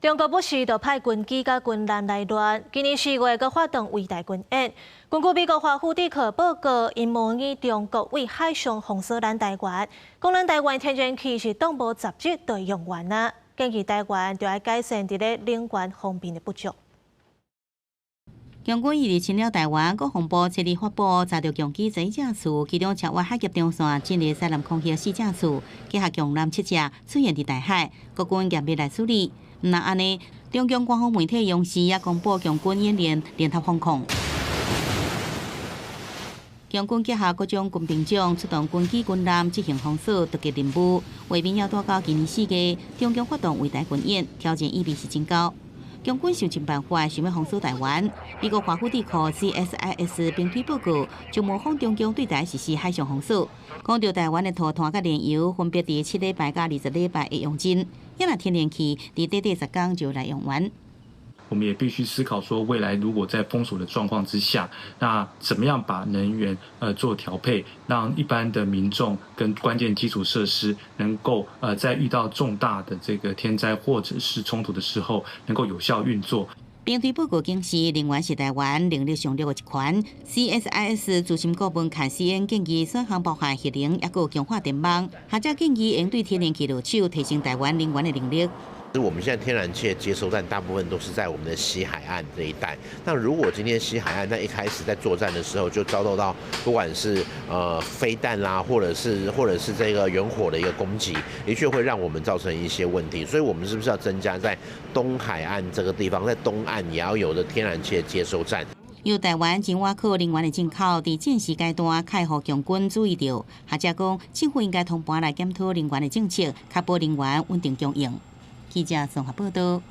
中國不時就派軍機佮軍艦來亂，今年4月閣發動圍台軍演。根據美國華府智庫報告，𪜶模擬中國對海上封鎖咱台灣，講咱台灣天然氣是當無10日就會用完啊，建議台灣著愛改善佇咧能源方面的不足。共軍一直侵略台灣，國防部七日發布查著共機11架次，其中超越海峽中線進入西南空域四架次，結合共艦七隻出現佇大海，國軍嚴密來處理。毋但按呢，中共官方媒體央視也公布共軍演練聯合防空。共軍結合各種軍兵種出動軍機軍艦執行封鎖突擊任務，畫面要帶到今年4月，中共發動圍台軍演，挑戰意味是真高。共軍想盡辦法想欲封鎖台灣。美國華府智庫 CSIS 兵推報告就模仿中共對台實施海上封鎖，講著台灣的塗炭佮煉油分別佇7禮拜佮20禮拜會用盡，抑若天然氣佇短短10工就來用完。我們也必須思考說，未來如果在封鎖的狀況之下，那怎麼樣把能源做調配，讓一般的民眾跟關鍵基礎設施能夠在遇到重大的這個天災或者是衝突的時候，能夠有效運作。兵推報告顯示，能源是台灣能力上弱的一環。CSIS 資深顧問坎斯恩建議選項包含核能，抑閣強化電網。學者建議應對天然氣落手，提升台灣能源的能力。我們現在天然氣的接收站大部分都是在我們的西海岸這一帶。那如果今天西海岸在一開始在作戰的時候就遭到到不管是飛彈啦，或者是這個遠火的一個攻擊，的確會讓我們造成一些問題。所以，我們是不是要增加在東海岸這個地方，在東岸也要有的天然氣的接收站？由台灣真倚靠能源的進口，佇戰時階段較會予共軍注意著。學者講，政府應該通盤來檢討能源的政策，確保能源穩定供應。記者綜合報道。